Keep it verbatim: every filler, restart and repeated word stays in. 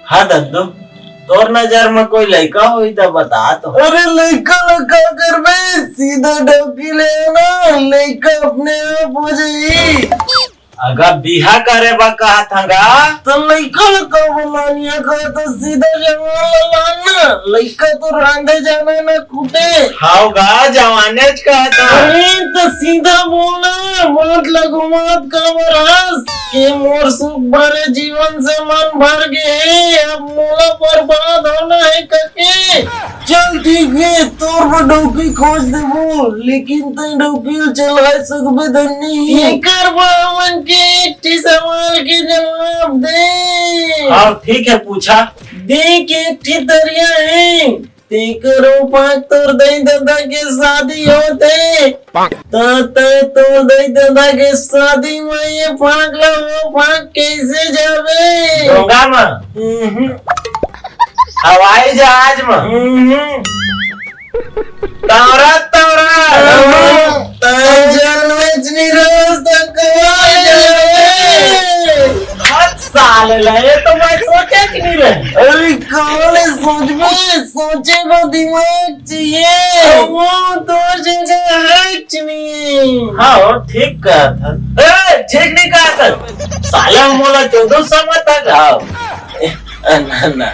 हाँ दद्दू, तोर नजर में कोई लइका होई त बता तो। अरे लइका ल का करबे, सीधा डौकी ले आना, लइका अपने आप हो जाई। अगर बिहा करे बर कहत हंगा त लइका ल का बुलानिया का, त सीधा जवान ल लाना। लइका तो रांधे जाने न कूटे। हाव गा, जवानेच कहत हंव। अरे त सीधा बोलना, बात ल घुमात काबर हस? के मोर सुख भरे जीवन से मन भर गे हे, अब मोला बर्बाद होना हे कके। चल ठीक हे, तोर बर डौकी खोज देबो, लेकिन तैं डौकी ल चलाए सकबे धन्नी। एकर बर हमन के एक ठी सवाल के जवाब दे। हाँ ठीक हे, पूछा। देख एक ठी तरिया हे, तेकरो पाँक तोर दई ददा के शादी होत हे। त तैं तोर दई ददा के शादी म ये पाँक ला वो पाँक कइसे जाबे? डोंगा म। हम्म। हवाई जहाज म। हम्म। तौरा, तौरा। तैं जानबेच नइ रहस त कहाँ जाबे? हट साले ला, ये तो मैं सोचेच नइ रहेंव। अरे कहाँ ले सोचबे? सोचे बर दिमाग चाहिए। वो तो जगह हेच नइ हे। हाँ, वो ठीक कहत हस। ए, ठीक नइ कहत हस। साला मोला चौदह सौ मत आ। ए, ना, ना।